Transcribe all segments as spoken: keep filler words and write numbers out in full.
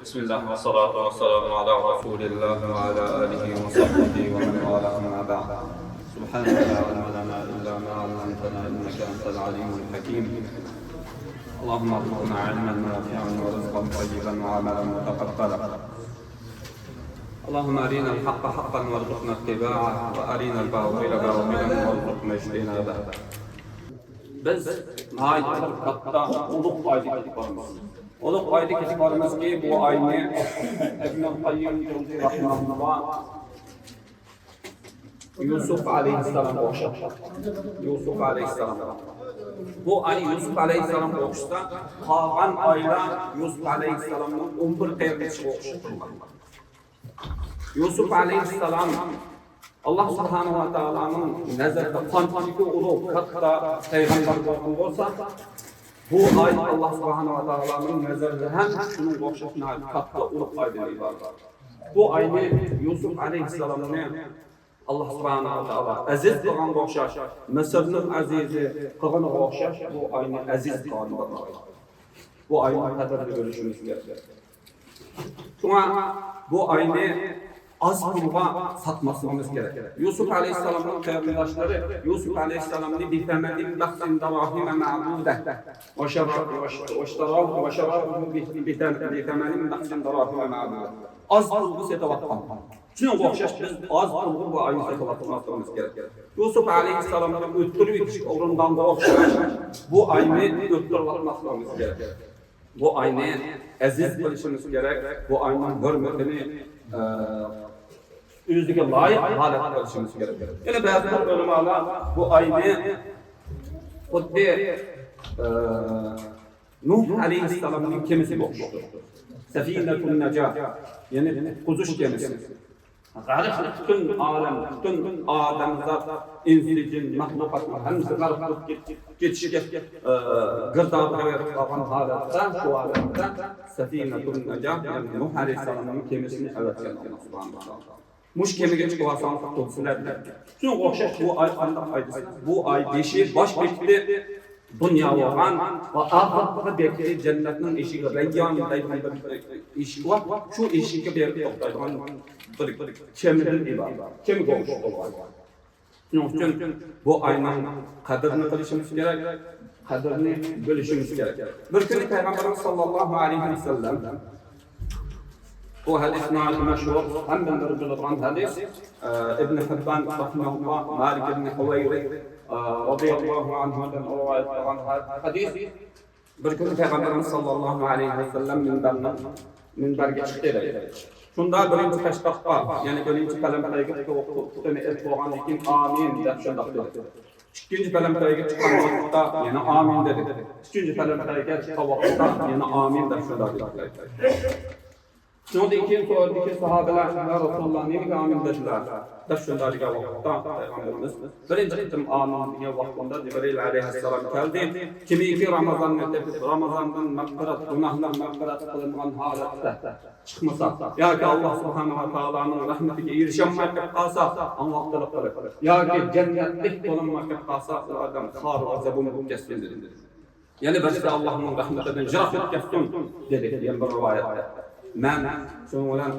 بسم الله والصلاة والسلام على رسول الله وعلى آله وصحبه ومن والاه، أما بعد. سبحانك لا علم لنا إلا ما علمتنا إنك أنت العليم الحكيم. اللهم ارزقنا علما نافعا ورزقا طيبا وعملا متقبلا. اللهم أرنا الحق حقا وارزقنا اتباعه وأرنا الباطل باطلا وارزقنا اجتنابه. بىز ناھايىتى بىر كاتتا ئۇلۇغ ئايدا كېتىپ بارىمىز. ئۇلۇغ ئايدا كېتىپ بارىمىزكى، بۇ ئاينى ئىبنۇل قەييىم جەۋزىي رەھىمەھۇللاھ يۈسۈپ ئەلەيھىسسالامغا ئوخشاتقان. يۈسۈپ ئەلەيھىسسالام. بۇ ئاي يۈسۈپ ئەلەيھىسسالامغا ئوخشىسا، قالغان ئايلار يۈسۈپ ئەلەيھىسسالامنىڭ ئون بىر قېرىندىشىغا ئوخشىتىلغان. يۈسۈپ ئەلەيھىسسالام ئاللاھ سۇبھانەھۇ ۋە تائالانىڭ نەزىرىدە قانچىلىكى ئۇلۇغ، كاتتا پەيغەمبەر بولغان بولسا، بۇ ئاي ئاللاھ سۇبھانەھۇ ۋە تائالانىڭ نەزىرىدە ھەم شۇنىڭغا ئوخشاش ناھايىتى كاتتا ئۇلۇغ ئايدىن ئىبارەت. بۇ ئاينى يۈسۈپ ئەلەيھىسسالامنى ئاللاھ سۇبھانەھۇ ۋە تائالا ئەزىز قىلغانغا ئوخشاش، مىسىرنىڭ ئەزىزى قىلغىنىغا ئوخشاش بۇ ئاينى ئەزىز قىلغان بۇ ئاي. بۇ ئاينىڭ قەدرىنى بىلىشىمىز كېرەك. شۇڭا بۇ ئاينى ئاز پۇلغا ساتماسلىقىمىز كېرەك. يۈسۈپ ئەلەيھىسسالامنىڭ قېرىنداشلىرى يۈسۈپ ئەلەيھىسسالامنى بىثەمَنٍ بَخْسٍ دَرَاهِمَ مَعْدُودَةٍ وَشَرَا-، وَشَرَاهُ، وَشَرَاهُ بِثَمَنٍ بَخْسٍ دَرَاهِمَ مَعْدُودَةٍ. ئاز پۇلغا سېتىۋاتقان. شۇنىڭغا ئوخشاش بىز ئاز پۇلغا بۇ ئاينى سېتىۋاتماسلىقىمىز كېرەك. يۈسۈپ ئەلەيھىسسالامنى ئۆلتۈرۈۋېتىشكە ئۇرۇنغانغا ئوخشاش بۇ ئاينى ئۆلتۈرۈۋاتماسلىقىمىز كېرەك. بۇ ئاينى ئەزىز قىلىشىمىز كېرەك، بۇ ئاينىڭ ھۆرمىتىنى، ئە، ئۆزىگە لايىق ھالەتتە قىلىشىمىز كېرەك. يەنە بەزى بىر ئۆلىمالار بۇ ئاينى خۇددى، ئە، نۇھ ئەلەيھىسسالامنىڭ كېمىسىگە ئوخشىتىدۇ. سەفىنەتۇن نەجاھ، يەنى قۇتقۇزۇش كېمىسى. غەرق، پۈتۈن ئالەم، پۈتۈن ئادەمزات، ئىنسى، جىن، مەخلۇقاتنىڭ ھەممىسى غەرق بولۇپ كېت-، كېتىشكە، ئى، گىردابىغا بېرىپ قالغان ھالەتتە، شۇ ھالەتتە سەفىنەتۇن نەجاھ، يەنى نۇھ ئەلەيھىسسالامنىڭ كېمىسىنى ئەۋەتكەن ئاللاھ سۇبھانەھۇ ۋە تائالا. مۇشۇ كېمىگە چىقىۋالساڭ قۇتۇلىسىلەر دېدى. شۇنىڭغا ئوخشاش بۇ ئاي قانداق ئاي دېسە، بۇ ئاي بېشى، باش بېكىتى دۇنيا بولغان ۋە ئاخىرقى بېكىتى جەننەتنىڭ ئىشىكى رەييان دەيدىغان بىر ئىشىك بار. شۇ ئىشىككە بېرىپ توختايدىغان بىر كېمىدىن ئىبارەت. كېمىگە ئوخشاش بولغان. شۇنىڭ ئۈچۈن بۇ ئاينىڭ قەدرىنى قىلىشىمىز كېرەك، قەدرىنى بىلىشىمىز كېرەك. بىر كۈنى پەيغەمبىرىمىز ساللاللاھۇ ئەلەيھى ۋەسەللەم، بۇ ھەدىس ناھايىتى مەشھۇر، ھەممىلەر بىلىدىغان ھەدىس. ئە، ئىبن ھىببان رەھىمەھۇللاھ، مالىك ئىبن ھۇۋەيرىس، ئە، رەزىياللاھۇ ئەنھۇدىن رىۋايەت قىلغان ھە-، ھەدىس. بىر كۈنى پەيغەمبىرىمىز ساللاللاھۇ ئەلەيھى ۋەسەللەم مىنبەرنىڭ، مىنبەرگە چىقتى دەيدۇ. شۇندا بىرىنچى پەشتاققا، يەنى بىرىنچى پەلەمپەيگە پۇتىنى ئېلىپ بولغاندىن كېيىن، ئامىن دەپ شۇنداق دېدى. ئىككىنچى پەلەمپەيگە چىققان ۋاقىتتا يەنە ئامىن دېدى. ئۈچىنچى پەلەمپەيگە چىققان ۋاقىتتا يەنە ئامىن دەپ شۇنداق دېدى. شۇنىڭدىن كېيىن سورىدىكى ساھابىلەر، يا رەسۇلاللا، نېمىگە ئامىن دېدىلەر؟ دەپ شۇنداق دېگەن ۋاقىتتا پەيغەمبىرىمىز بىرىنچى قېتىم ئامىن دېگەن ۋاقتىدا جىبرىل ئەلەيھىسسالام كەلدى. كىمكى رامازاننى تېپىپ، رامازاندىن مەغپىرەت، گۇناھلار مەغپىرەت قىلىنغان ھالەتتە چىقمىسا ياكى ئاللاھ سۇبھانەھۇ ۋە تائالانىڭ رەھمىتىگە ئېرىشەلمەي قېلىپ قالسا، ئاڭۋاقتىلىق قىلىپ، ياكى جەننەتلىك بولالماي قېلىپ قالسا، ئۇ ئادەم خار ۋە زەبۇن بولۇپ كەتسۇن دېدى. يەنە بىرسى ئاللاھنىڭ رەھمىتىدىن يىراق بولۇپ كەتسۇن دېدى. يەنە بىر رىۋايەتتە، مەن شۇنىڭ بىلەن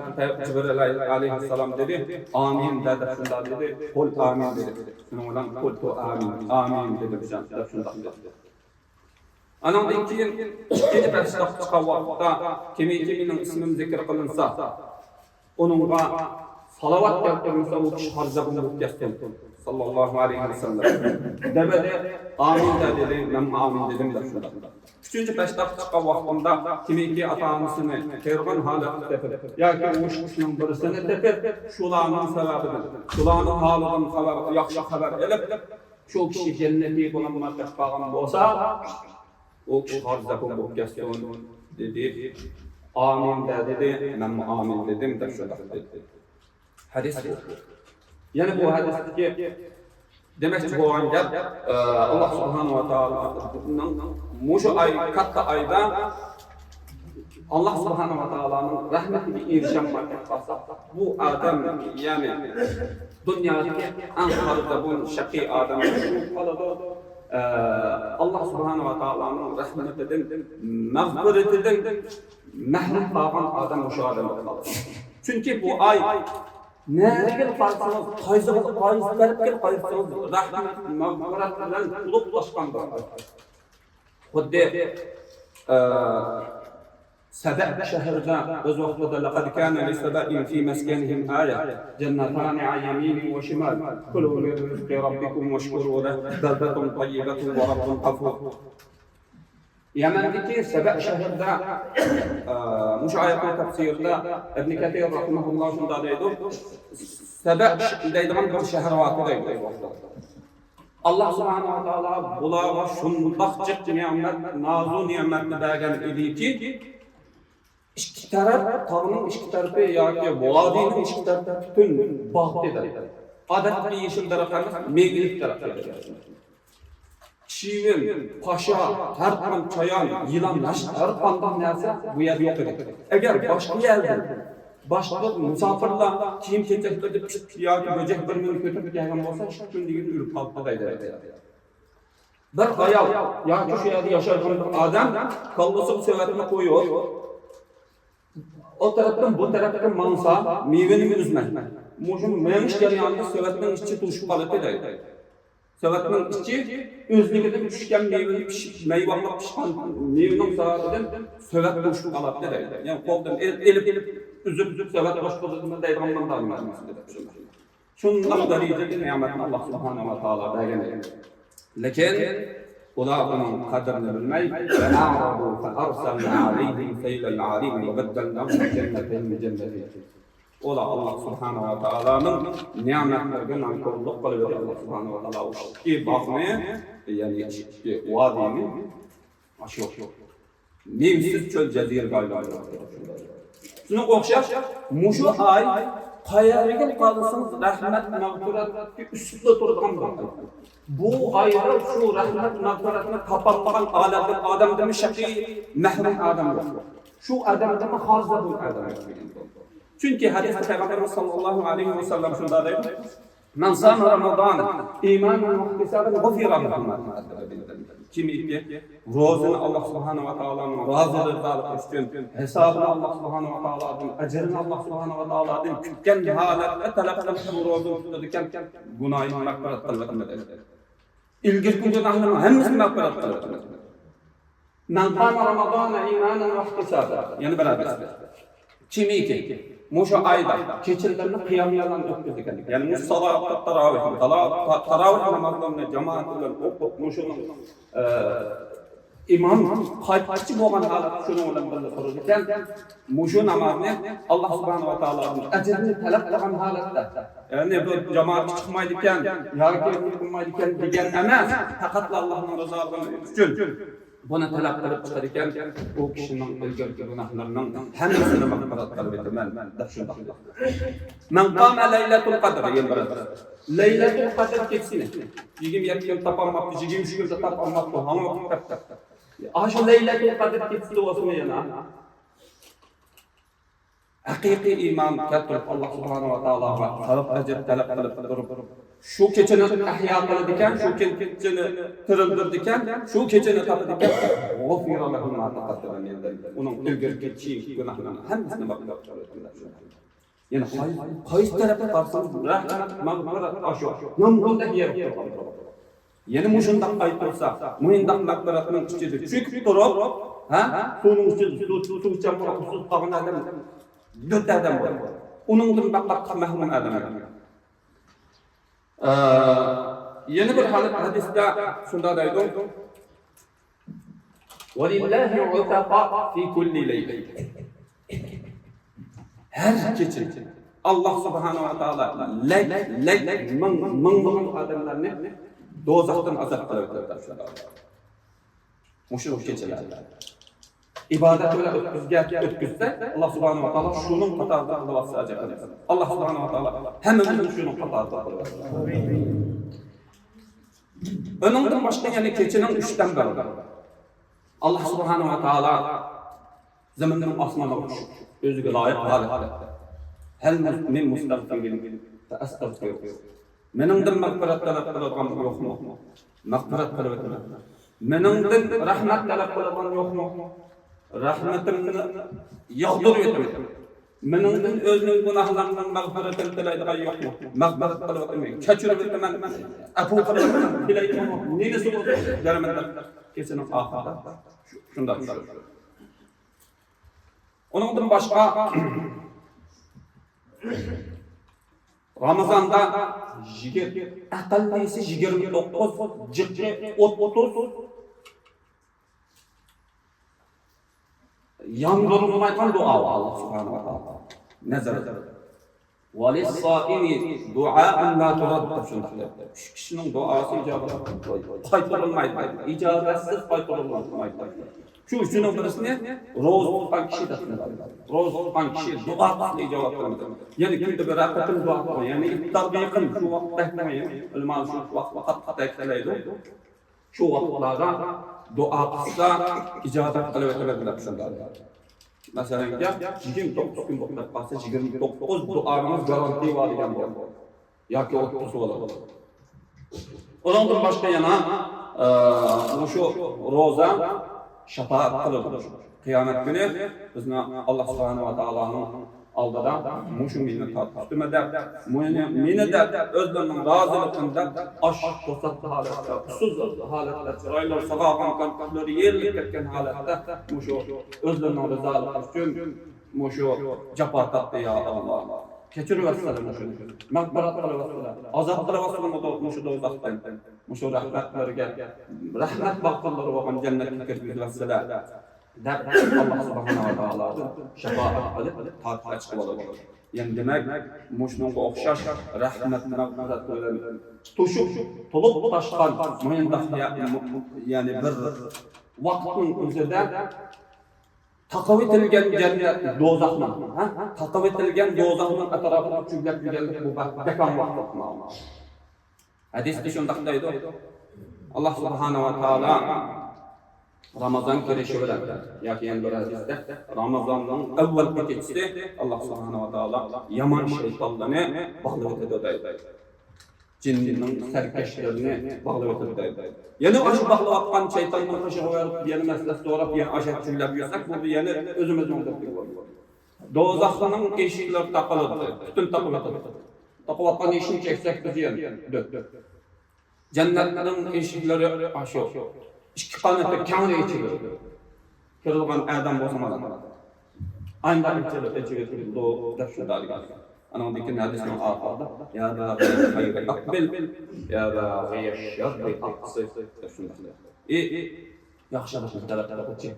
جىبرىل ئەلەيھىسسالام دېدى، ئامىن دە دەپ شۇنداق دېدى، قۇل ئامىن دېدى. شۇنىڭ بىلەن قۇلتۇ ئامىن، ئامىن دېدىم دەپ شۇنداق دېدى. ئانىڭدىن كېيىن ئىككىنچى پەرىشتە چىققان ۋاقىتتا، كىمكى مېنىڭ ئىسمىم زىكىر قىلىنسا، ئۇنىڭغا سالاۋات كەلتۈرمىسە، ئۇ كىشى خار زەبۇن بولۇپ كەتسۇن. ساللاللاھۇ ئەلەيھى ۋەسەللەم دېمىدى، ئامىن دە دېدى، مەنمۇ ئامىن دېدىم دەپ شۇنداق. ئۈچىنچى پەرىشتە چىققان ۋاقتىمدا، كىمكى ئاتا-ئانىسىنى قېرىغان ھالەتتە تېپىپ ياكى ئۇ ئىككىسىنىڭ بىرسىنى تېپىپ، شۇلارنىڭ سەۋەبىدىن، شۇلارنىڭ ھالىدىن خەۋەر، ياخشى خەۋەر ئېلىپ، شۇ كىشى جەننەتكە بولالماي قېلىپ قالغان بولسا، ئۇ كىشى خار زەبۇن بولۇپ كەتسۇن دېدى. ئامىن دە دېدى، مەنمۇ ئامىن دېدىم دەپ شۇنداق دېدى. ھەدىس بۇ. يەنە بۇ ھەدىستىكى دېمەكچى بولغان گەپ، ئە، ئاللاھ سۇبھانەھۇ ۋە تائالانىڭ مۇشۇ ئاي، كاتتا ئايدا ئاللاھ سۇبھانەھۇ ۋە تائالانىڭ رەھمىتىگە ئېرىشەلمەي قالسا، بۇ ئادەم، يەنى دۇنيادىكى ئەڭ خار زەبۇن، شەقىي ئادەم بولۇپ قالىدۇ. ئە، ئاللا سۇبھانەھۇ ۋە تائالانىڭ رەھمىتىدىن، مەغپىرىتىدىن مەھرۇم قالغان ئادەم مۇشۇ ئادەم بولۇپ قالىدۇ. چۈنكى بۇ ئاي نەگە قارىسىڭىز، قايسىغا، قايسى تەرەپكە قارىسىڭىز، رەھمەت، مەغپىرەت بىلەن تولۇپ تاشقان بىر ئاي. خۇددى، ئە، سەبە شەھىرىدە ئۆز ۋاقتىدا، لەقەد كانە لىسەبەئىن فى مەسكەنىھىم ئايە، جەننەتانى ئەن يەمىنىن ۋە شىمال، كۇلۇ مىن رىزقى رەببىكۇم ۋەشكۇرۇ لەھ، بەلدەتۇن تەييىبەتۇن ۋە رەببۇن غەفۇر. يەمەندىكى سەبە شەھىرىدە، ئە، مۇشۇ ئايەتنىڭ تەپسىرىدە ئىبن كەسىر رەھىمەھۇللاھ شۇنداق دەيدۇ، سەبە دەيدىغان بىر شەھەر بار دەيدۇ ئۇ ۋاقىتتا. ئاللا سۇبھانەھۇ ۋە تائالا بۇلارغا شۇنداق جىق نېمەت، نازۇ نېمەتنى بەرگەن ئىدىكى، ئىككى تەرەپ، تاغنىڭ ئىككى تەرىپى ياكى ۋادىنىڭ ئىككى تەرىپى پۈتۈن باغ ئىدى. ئادەتتىكى يېشىل دەرەخ ئەمەس، مېۋىلىك دەرەخ ئىدى. چىۋىن، پاشا، ھەر قانداق چايان، يىلان، ھەر، ھەر قانداق نەرسە بۇ يەردە يوق ئىدى. ئەگەر باشقا يەردىن، باشقا مۇساپىرلار كىيىم-كېچەكلىرىدە پىت ياكى بۆجەك بىر نېمە كۆتۈرۈپ كەلگەن بولسا، ئىككى كۈندىن كېيىن ئۆلۈپ قاپتۇ دەيدۇ. بىر ئايال ياكى شۇ يەردە ياشايدىغان بىر ئادەم كاللىسىغا سۆۋەتنى قويۇپ، ئۇ تەرەپتىن بۇ تەرەپكە ماڭسا، مېۋىنى ئۈزمەي. مۇشۇ مېڭىش جەريانىدا سۆۋەتنىڭ ئىچى توشۇپ قالىدۇ دەيدۇ. سۆۋەتنىڭ ئىچى ئۆزلۈكىدىن چۈشكەن مېۋىنى پىشىپ، مەيۋاقلاپ پىشقان مېۋىنىڭ سەۋەبىدىن سۆۋەت توشۇپ قالاتتى دەيدۇ. يەنى قولدىن ئېل-، ئېلىپ، ئېلىپ، ئۈزۈپ، ئۈزۈپ سۆۋەت باشقۇزىدىمەن دەيدىغان مانا نېمەت. شۇنداق دەرىجىدە نېمەتنى ئاللا سۇبھانەھۇ ۋە تائالا بەرگەن ئىدى. لېكىن ئۇلار ئۇنىڭ قەدرىنى بىلمەي، فَأَعْرَضُوا فَأَرْسَلْنَا عَلَيْهِمْ سَيْلَ الْعَرِيمِ وَبَدَّلْنَاهُمْ بِجَنَّتَيْهِمْ بِجَنَّتَيْنِ. ئۇلار ئاللا سۇبھانەھۇ ۋە تائالانىڭ نېمەتلىرىگە نانكورلۇق قىلىۋېتىپ، ئاللا سۇبھانەھۇ ۋە تائالا ئۇ ئىككى باغنى، يەنى ئىككى ۋادىنى، ئاشۇ مېۋىسىز چۆل جەزىرىگە ئايلاندۇرۇپتۇ. شۇنىڭغا ئوخشاش، مۇشۇ ئاي قەيەرگە قارىسىڭىز رەھمەت، مەغپىرەتكە ئۈستىدە تۇرىدىغان بىر ئاي. بۇ ئايدا شۇ رەھمەت، مەغپىرەتنى تاپالمىغان ئالەمدىن ئادەمدىنمۇ شەقىي، مەھرۇم ئادەم يوق. شۇ ئادەمدىنمۇ خالىسا بۇ ئادەم يوق. چۈنكى ھەدىستە پەيغەمبىرىمىز ساللاللاھۇ ئەلەيھى ۋەسەللەم شۇنداق دەيدۇ، مَنْ صَامَ رَمَضَانَ إِيمَانًا وَاحْتِسَابًا غُفِرَ لَهُ مَا تَقَدَّمَ مِنْ ذَنْبِهِ. كىمكى روزىنى ئاللا سۇبھانەھۇ ۋە تائالانىڭ رازىلىقى ئۈچۈن، ھېسابىنى ئاللا سۇبھانەھۇ ۋە تائالادىن، ئەجرىنى ئاللا سۇبھانەھۇ ۋە تائالادىن كۈتكەن ھالەتتە تەلەپ قىلىپ بۇ روزىنى تۇتىدىكەن، گۇناھىنى مەغپىرەت قىلىۋەتمىدى. ئىلگىرىكى گۇناھلىرىنىڭ ھەممىسىنى مەغپىرەت قىلىۋەتمىدى. مَنْ قَامَ رَمَضَانَ إِيمَانًا وَاحْتِسَابًا. يەنە بىر ھەدىس. كىمكى مۇشۇ ئايدا كېچىلىرىنى قىياملارنى ئۆتكۈزىدىكەن. يەنى مۇشۇ سالاۋات تاراۋىھ، تالا-، تا-، تاراۋىھ نامازلىرىنى جامائەت بىلەن ئوقۇپ، مۇشۇنىڭ، ئە، ئىمام قايتقۇچى بولغان ھالەتتە شۇنىڭ بىلەن بىللە تۇرىدىكەن. مۇشۇ نامازنى ئاللا سۇبھانەھۇ ۋە تائالادىن ئەجرىنى تەلەپ قىلغان ھالەتتە. يەنى بۇ جامائەتكە چىقمايدىكەن ياكى قىلمايدىكەن دېگەن ئەمەس، پەقەتلا ئاللانىڭ رىزالىقى ئۈچۈن بۇنى تەلەپ قىلىپ چىقىدىكەن، ئۇ كىشىنىڭ ئىلگىرىكى گۇناھلىرىنىڭ ھەممىسىنى مەغپىرەت قىلىۋېتىمەن، دەپ شۇنداق. مەن قامە لەيلەتۇل قەدر، يەنە بىر ھەدىس. لەيلەتۇل قەدر كېچىسىنى يىگىرمە يەتتە كۈن تاپالماپتۇ، يىگىرمە ئۈچ كۈندە تاپالماپتۇ، ھاڭا كېتىپتۇ. ئاشۇ لەيلەتۇل قەدر كېچىسىدە بولسىمۇ يەنە ھەقىقىي ئىمان كەلتۈرۈپ، ئاللا سۇبھانەھۇ ۋە تائالاغا ساۋاب ئەجىر تەلەپ قىلىپ تۇرۇپ، شۇ كېچىنى ئەھيا قىلىدىكەن، شۇ كېچىنى تىرىلدۈرىدىكەن، شۇ كېچىنى تاپىدىكەن، غۇفىرە لەھۇ ما تەقەددەمە مىن زەنبىھ. ئۇنىڭ ئىلگىرىكى، كېيىنكى گۇناھلىرىنىڭ ھەممىسىنى مەغپىرەت قىلىۋەتكەن. يەنى قاي-، قايسى تەرەپكە قارىسىڭىز، رەھمەت، مەغپىرەت ئاشۇ يامغۇردەك يېغىپ تۇرغان. يەنە مۇشۇنداق ئاي تۇرسا، مۇشۇنداق مەغپىرەتنىڭ ئىچىدە چۆكۈپ تۇرۇپ، ھە؟ سۇنىڭ ئىچىدە سۇ، سۇ ئىچەلمەي ئۇسسۇز قالغان ئادەم دۆت ئادەم بار. ئۇنىڭدىن بەك قاتتىق مەھرۇم ئادەم. ئە، يەنە بىر ھەدىستە شۇنداق دەيدۇ. ولله عتقاء في كل ليلة. ھەر كېچە ئاللا سۇبھانەھۇ ۋە تائالا لەك، لەك، مىڭ، مىڭلىغان ئادەملەرنى دوزاختىن ئازاد قىلىۋېتىدۇ. مۇشۇ كېچىلەردە ئىبادەت بىلەن ئۆتكۈزگەن، ئۆتكۈزسە، ئاللا سۇبھانەھۇ ۋە تائالا شۇنىڭ قاتارىدا قىلىۋاتسا ئەجەب ئەمەس. ئاللا سۇبھانەھۇ ۋە تائالا ھەممىمىزنى شۇنىڭ قاتارىدا قىلىۋەتسۇن. ئۇنىڭدىن باشقا يەنە كېچىنىڭ ئۈچتىن بىرى. ئاللا سۇبھانەھۇ ۋە تائالا زېمىندىن ئاسمانغا چۈشۈپ، ئۆزىگە لايىق ھالەتتە، ھەل مۇس-، مىن مۇستەغفىرىن فەئەستەغفىرۇ. مېنىڭدىن مەغپىرەت تەلەپ قىلىدىغان يوقمۇ؟ مەغپىرەت قىلىۋېتىمەن. مېنىڭدىن رەھمەت تەلەپ قىلىدىغان يوقمۇ؟ رەھمىتىمنى ياغدۇرۇۋېتىمەن. مېنىڭدىن ئۆزىنىڭ گۇناھلىرىنىڭ مەغپىرىتىنى تىلەيدىغان يوقمۇ؟ مەغپىرەت قىلىۋېتىمەن، كەچۈرۈۋېتىمەن، ئەپۇ قىلىۋېتىمەن، تىلەيدىغانمۇ؟ نېمىسى بولسا بېرىمەن دەپ كېچىنىڭ ئاخىرىدا شۇ، شۇنداق چۈشۈرۈپ. ئۇنىڭدىن باشقا، رامىزاندا يىگىر-، ئەقەللىسى يىگىرمە توققۇز، جىقى ئوتتۇز ياندۇرۇلمايدىغان دۇئا بار ئاللا سۇبھانەھۇ ۋە تائالا نەزىرىدە. «ۋەلىسسائىمى دۇئائۇن لا تۇرەد» دەپ شۇنداق دەيدۇ. ئۈچ كىشىنىڭ دۇئاسى ئىجابەت قايتۇرۇلمايدۇ. ئىجابەتسىز قايتۇرۇلمايدۇ. شۇ ئۈچىنىڭ بىرسىنى روزا تۇتقان كىشى دەپ قويىدۇ. روزا تۇتقان كىشى دۇئا قىلسا ئىجابەت قىلىنىدۇ. يەنى كۈندە بىرەر قېتىم دۇئا قىلىدۇ. يەنى ئىپتارغا يېقىن شۇ ۋاقىتتا، يەنى ئۆلىمالار شۇ ۋاقىتتا قاتتىق تەكىتلەيدۇ. شۇ ۋاقىتلاردا دۇئا قىلسا ئىجابەت قىلىۋېتىلىدۇ دەپ شۇنداق. مەسىلەن، يىگىرمە توققۇز كۈن بولۇپ قالسا، يىگىرمە توققۇز دۇئانىڭىز گارانتىي بار دېگەن بولىدۇ. ياكى ئوتتۇز بولىدۇ. ئۇنىڭدىن باشقا يەنە، ئە، مۇشۇ روزا شاپائەت قىلىدۇ. قىيامەت كۈنى بىزنى ئاللا سۇبھانەھۇ ۋە تائالانىڭ ئالدىدا مۇشۇ مېنى تارتىپ تۇتىمەن دەپ، مېنى، مېنى دەپ، ئۆزلىرىنىڭ رازىلىقىنى دەپ، ئاش توساتلىق ھالەتتە، ئۇسسۇز ھالەتتە، چىرايلىرى ساغارغان، كىرپىكلىرى يېرىلىپ كەتكەن ھالەتتە مۇشۇ ئۆزلىرىنىڭ رىزالىقى ئۈچۈن مۇشۇ جاپا تارتتى، يا ئاللا. كەچۈرۈۋەتسىلە مۇشۇنى. مەغپىرەت قىلىۋەتسىلە. ئازاد قىلىۋەتسىلە مۇشۇ دوزاختىن. مۇشۇ رەھمەتلىرىگە، رەھمەت باغچىلىرى بولغان جەننەتكە كىرگۈزۈۋەتسىلە. دەپ ئاللا سۇبھانەھۇ ۋە تائالادىن شاپائەت قىلىپ، تارتىپ چىقىۋالىدۇ. يەنى دېمەك، مۇشۇنىڭغا ئوخشاش رەھمەت، مەغپىرەت بىلەن توشۇپ، تولۇپ تاشقان مۇنداق يا-، يەنى بىر ۋاقىتنىڭ ئۆزىدە تاقىۋېتىلگەن جەننەت، دوزاخنىڭ، ھە؟ تاقىۋېتىلگەن دوزاخنىڭ ئەتراپىدا چۆگەپ يۈرگەنلىك بۇ بەك-، بەكاڭ ۋاقىت. ھەدىستە شۇنداق دەيدۇ. ئاللا سۇبھانەھۇ ۋە تائالا رامازان كىرىشى بىلەن، ياكى يەنە بىر ھەدىستە، رامازاننىڭ ئەۋۋەلكى كېچىسى ئاللا سۇبھانەھۇ ۋە تائالا يامان شەيتانلارنى باغلىۋېتىدۇ دەيدۇ. جىننىڭ سەركەشلىرىنى باغلىۋېتىدۇ دەيدۇ. يەنە ئاشۇ باغلاۋاتقان شەيتاننىڭ قېشىغا بېرىپ، يەنە مەسلىھەت سوراپ، يەنە ئاشۇ چۆگەپ يۈرسەك، بۇ يەنە ئۆزىمىزنىڭ دەپ. دوزاخنىڭ ئىشىكلىرى تاقىلىدۇ، پۈتۈن تاقىۋېتىلىدۇ. تاقىۋاتقان ئىشىكنى چەكسەك بىز يەنە دۆت. جەننەتنىڭ ئىشىكلىرى ئاشۇ ئىككى قانىتى كەڭرى ئېچىلىدۇ. كىرىدىغان ئادەم بولسا مانا ئانداق ئېچىلىپ، ئېچىۋېتىلىدۇ دەپ شۇنداق دېگەن. ئانىڭدىن كېيىن ھەدىسنىڭ ئاخىرىدا، يا باغىيەل خەيرى ئەقبىل، يا باغىيەش شەررى ئەقسىر دەپ شۇنداق دېگەن. ئى، ياخشىلىقنى تەلەپ قىلغۇچى،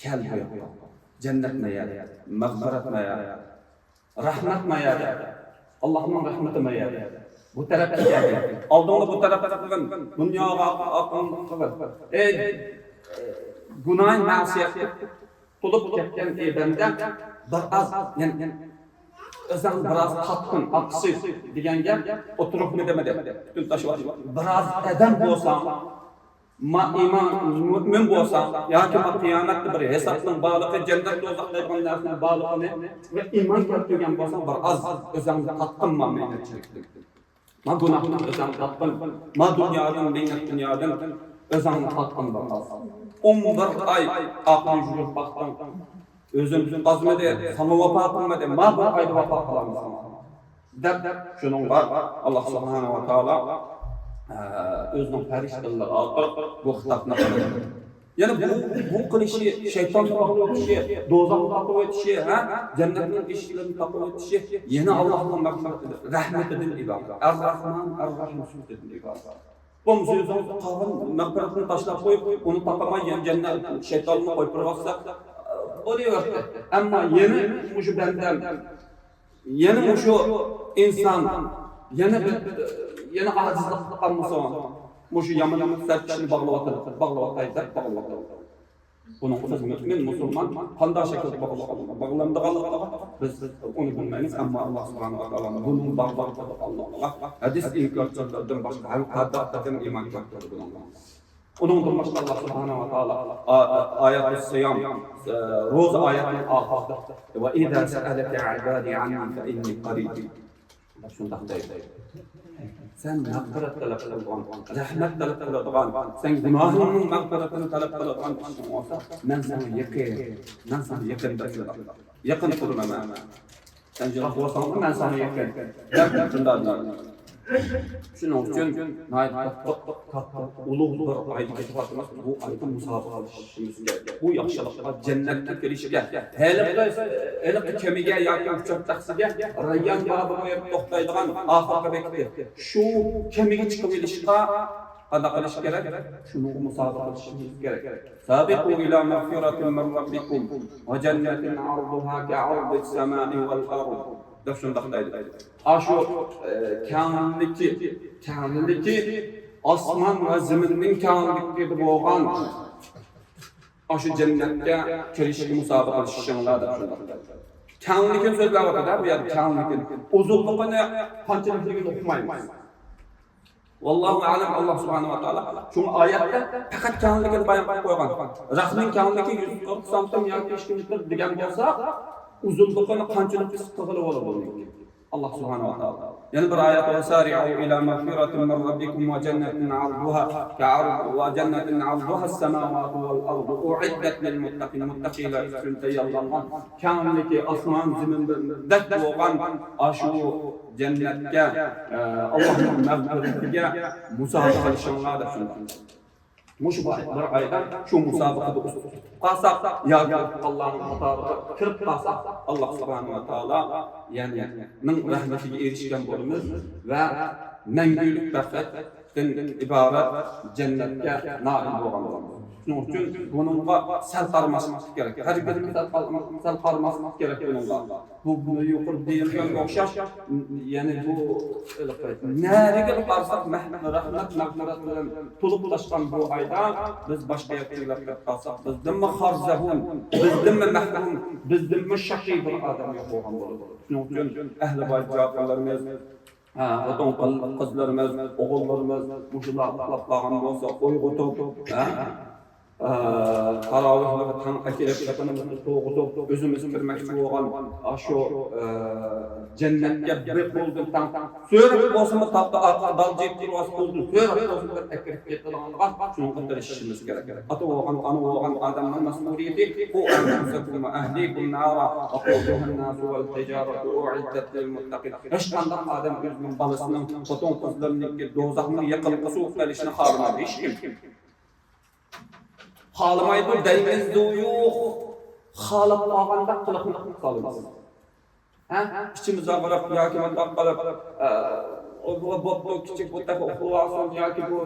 كەل بۇ ياققا. جەننەت مايا، مەغپىرەت مايا، رەھمەت مايا، ئاللانىڭ رەھمىتى مايا. بۇ تەرەپكە كەلگىن. ئالدىڭدا بۇ تەرەپكە قىلغىن. دۇنياغا ئاقىڭ قىلغىن. ئەي، گۇناھ مەسىيەتكە تولۇپ كەتكەن ئەي بەندە، بىر ئاز، يەنى، ئۆزۈڭ بىر ئاز تارتقىن، ئاقسىز دېگەن گەپ ئوتتۇرىغا دېمىدى. پۈتۈن تاشلاپ، بىر ئاز ئادەم بولساڭ، ما ئىمان، مۆمىن بولساڭ، ياكى ما قىيامەتتە بىر ھېسابنىڭ بارلىقى، جەننەت، دوزاخ دەيدىغان نەرسىنىڭ بارلىقىنى ۋە ئىمان كەلتۈرگەن بولساڭ، بىر ئاز ئۆزۈڭنى تارتقىن ما مەينەتچىلىكتىن. ما گۇناھتىن ئۆزۈڭنى تارتقىن، ما دۇنيادىن، مەينەت دۇنيادىن ئۆزۈڭنى تارتقىن بىر ئاز. ئون بىر ئاي ئاقىنى يۈگۈرۈپ باقتىڭ، ئۆزۈنى تۇتقازمىدى، ساڭا ۋاپا قىلمىدى، ما بىر ئايدا ۋاپا قىلالمىساڭ. دەپ، شۇنىڭغا ئاللا سۇبھانەھۇ ۋە تائالا، ئە، ئۆزىنىڭ پەرىشتىلىرى ئارقىلىق بۇ خىتابنى قىلدى. يەنى بۇ، بۇ قىلىشى، شەيتاننى تاقىۋېتىشى، دوزاخنى تاقىۋېتىشى، ھە، جەننەتنىڭ ئىشىكلىرىنى تاقىۋېتىشى يەنە ئاللانىڭ مەغپىرىتى، رەھمىتىدىن ئىبارەت. ئەر-رەھمان، ئەر-رەھىم سۈپىتىدىن ئىبارەت. بولمىسا ئۆزىڭىز قالغان مەغپىرەتنى تاشلاپ قويۇپ، ئۇنى تاقىماي يەنە جەننەت، شەيتاننى قويۇپ بېرىۋاتسا، بولۇۋەردى. ئەمما يەنە مۇشۇ بەندەم يەنە مۇشۇ ئىنسان، يەنە بىر، يەنە ئاجىزلىقتا قالمىسۇن. مۇشۇ يامان سەركىشىنى باغلاۋاتىدۇ، باغلاۋاتاي دەپ باغلاۋاتىدۇ. بۇنىڭغا بىز مۆمىن، مۇسۇلمان قانداق شەكىلدە باغلا-، باغلىنىدىغانلىقىغا بىز ئۇنى بىلمەيمىز، ئەمما ئاللا سۇبھانەھۇ ۋە تائالانىڭ بۇنىڭ باغلىنىدىغانلىقىغا ھەدىس ئىنكارچىلاردىن باشقا ھەر قانداق ئادەم ئىمان كەلتۈرىدۇ بۇنىڭغا. ئۇنىڭدىن باشقا ئاللا سۇبھانەھۇ ۋە تائالا ئا-، ئايەتۇ سىيام، ئە، روزا ئايەتنىڭ ئاخىرىدا، «ۋە ئىزا سەئەلەكە ئىبادى ئەننى فەئىننى قەرىب.» شۇنداق دەيدۇ. سەن مەغپىرەت تەلەپ قىلىدىغان، رەھمەت تەلەپ قىلىدىغان، سەن گۇناھىڭنىڭ مەغپىرىتىنى تەلەپ قىلىدىغان ئىشىڭ بولسا، مەن ساڭا يېقىن، مەن ساڭا يېقىن دەپ شۇنداق. يېقىن تۇرىمەن مەن. سەن يىراق بولساڭمۇ مەن ساڭا يېقىن دەپ شۇنداق دېدى. شۇنىڭ ئۈچۈن ناھايىتى قاتتىق، قاتتىق ئۇلۇغ بىر ئايدا كېتىۋاتىمىز. بۇ ئايدا مۇسابىقە قىلىشىمىز كېرەك. بۇ ياخشىلىققا، جەننەتكە كىرىشكە، ھېلىقى، ھېلىقى كېمىگە ياكى ئۇچار تەخسىگە رەييان بابى بولۇپ توختايدىغان ئاخىرقى بېكىتى. شۇ كېمىگە چىقىۋېلىشقا قانداق قىلىش كېرەك؟ شۇنىڭغا مۇسابىقە قىلىشىمىز كېرەك. سابىقۇ ئىلا مەغفىرەتىن مىن رەببىكۇم ۋە جەننەتىن ئەرزۇھا كەئەرزىس سەمائى ۋەل ئەرز دەپ شۇنداق دەيدۇ. ئاشۇ، ئە، كەڭلىكى، كەڭلىكى ئاسمان ۋە زېمىننىڭ كەڭلىكىدە بولغان ئاشۇ جەننەتكە كىرىشكە مۇسابىقە قىلىشىشىڭلار دەپ شۇنداق دەيدۇ. كەڭلىكىنى سۆزلەۋاتىدۇ بۇ يەردە، كەڭلىكىنى. ئۇزۇنلۇقىنى قانچىلىكلىكىنى ئۇقمايمىز. ۋاللاھۇ ئەلەم، ئاللا سۇبھانەھۇ ۋە تائالا شۇڭا ئايەتتە پەقەت كەڭلىكىنى بايان قىلىپ قويغان. رەخنىڭ كەڭلىكى يۈز قىرىق سانتىم ياكى ئىككى مېتىر دېگەن بولسا، ئۇزۇنلۇقىنى قانچىلىك قىسقا قىلغىلى بولىدۇ ئۇنىڭكى؟ ئاللا سۇبھانەھۇ ۋە تائالا. يەنە بىر ئايەت، ۋەسارىئۇ ئىلا مەغفىرەتىن مىن رەببىكۇم ۋە جەننەتىن ئەرزۇھا كەئەرز-، ۋە جەننەتىن ئەرزۇھەس سەماۋاتۇ ۋەل ئەرزۇ ئۇئىددەت لىل مۇتتەقىن، مۇتتەقىلەر ئۈچۈن تەييارلانغان كەڭلىكى ئاسمان زېمىندەك بولغان ئاشۇ جەننەتكە، ئە، ئاللانىڭ مەغپىرىتىگە مۇسابىقە قىلىشىڭلار دەپ شۇنداق. مۇشۇ بىر ئايدا شۇ مۇسابىقىدە ئۇتۇپ قالساق ياكى ئۇتقانلارنىڭ قاتارىغا كىرىپ قالساق، ئاللا سۇبھانەھۇ ۋە تائالا، يەنى، نىڭ رەھمىتىگە ئېرىشكەن بولىمىز ۋە مەڭگۈلۈك بەختتىن ئىبارەت جەننەتكە نائىل بولغان بولىمىز. شۇنىڭ ئۈچۈن بۇنىڭغا سەل قارىماسلىق كېرەك. ھەرگىز سەل قار-، سەل قارىماسلىق كېرەك بۇنىڭغا. بۇ، بۇ يۇقىرىدا دېيىلگەنگە ئوخشاش، يەنى بۇ، نەرىگە قارىساق، مەھ-، رەھمەت، مەغپىرەت بىلەن تولۇپ تاشقان بۇ ئايدا بىز باشقا يەرگە ئۆيلەپ كېتىپ قالساق، بىزدىنمۇ خارزەھۇن، بىزدىنمۇ مەھرۇم، بىزدىنمۇ شەقىي بىر ئادەم يوق بولغان بولىدۇ. شۇنىڭ ئۈچۈن ئەھلى بايىت جاپىلىرىمىز، ھە، خوتۇن قىز-، قىزلىرىمىز، ئوغۇللىرىمىز مۇشۇلار ئۇخلاپ قالغان بولسا ئويغىتىپ، ھە، ئە، تاراۋىھلارغا تەڭ ئەكېلىپ، يېقىنىمىزنى تۇرغۇزۇپ، ئۆزىمىز كىرمەكچى بولغان ئاشۇ، ئە، جەننەتكە بىر قولدىن تەڭ سۆرەپ بولسىمۇ، تاپتا ئارقا دال جىيىپ تۇرۇۋاتسا، قولدىن سۆرەپ بولسىمۇ بىر ئەكىرىپ كېتىدىغانغا شۇنىڭغا تىرىشىشىمىز كېرەك. ئاتا بولغان، ئانا بولغان ئادەمنىڭ مەسئۇلىيىتى، قۇ ئەنفۇسەكۇم ۋە ئەھلىكۇم نارا ۋەقۇدۇھەنناسۇ ۋەل ھىجارەتۇ ئۇئىددەت لىل مۇتتەقىن. ھېچقانداق ئادەم ئۆزىنىڭ بالىسىنىڭ، خوتۇن قىزلىرىنىڭكى دوزاخنىڭ يېقىلغۇسى بولۇپ قېلىشىنى خالىمايدۇ ھېچكىم. خالىمايدۇ دەيمىزدۇ يوق. خالاپ قالغاندەك قىلىقنى قىلىپ قالىمىز. ھە؟ ئىچىمىز ئاغرىپ ياكى مۇنداق قىلىپ، ئە، ئۇ بوپتۇ، كىچىك بۇ تېخى ئۇخلىۋالسۇن ياكى بۇ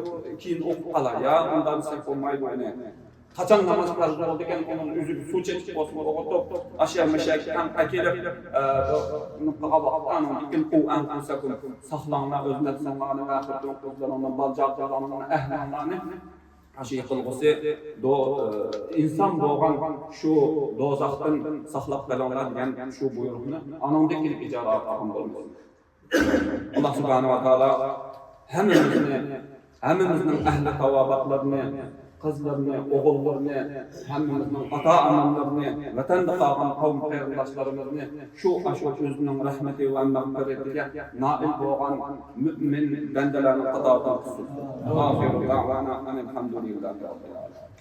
كېيىن ئوقۇپ قالار. يا، ئۇنداق دېسەك بولمايدۇ ئۇنى. قاچان ناماز پەرز بولىدىكەن، ئۇنىڭ ئۆزىگە سۇ چېچىپ بولسۇن ئوغۇتۇپ، ئاشيا مەشەگە تەڭ ئەكېلىپ، ئە، بۇ، بۇنى قىلغان ۋاقىتتا ئانىڭدىن كېيىن قۇ ئەنفۇسەكۇم، ساقلاڭلار ئۆز نەپسىڭلارنى ۋە خوتۇن قىزلىرىڭلارنى، بالا چاغىلىرىڭلارنى، ئەھلىڭلارنى. ئاشۇ يېقىلغۇسى دو-، ئىنسان بولغان شۇ دوزاختىن ساقلاپ قېلىڭلار دېگەن شۇ بۇيرۇقنى ئانىڭدىن كېيىن ئىجرا قىلغان بولىمىز. ئاللا سۇبھانەھۇ ۋە تائالا ھەممىمىزنى، ھەممىمىزنىڭ ئەھلى تاۋابىئاتلىرىنى، قىزلىرىنى، ئوغۇللىرىنى، ھەممىمىزنىڭ ئاتا-ئاناملىرىنى، ۋەتەندە قالغان قەۋم قېرىنداشلىرىمىزنى شۇ، ئاشۇ ئۆزىنىڭ رەھمىتى ۋە مەغپىرىتىگە نائىل بولغان مۆمىن بەندىلەرنىڭ قاتارىدا قىلسۇن. ئاخىرۇ دەئۋانا ئەنىل ھەمدۇلىللاھى رەببىل ئالەمىن.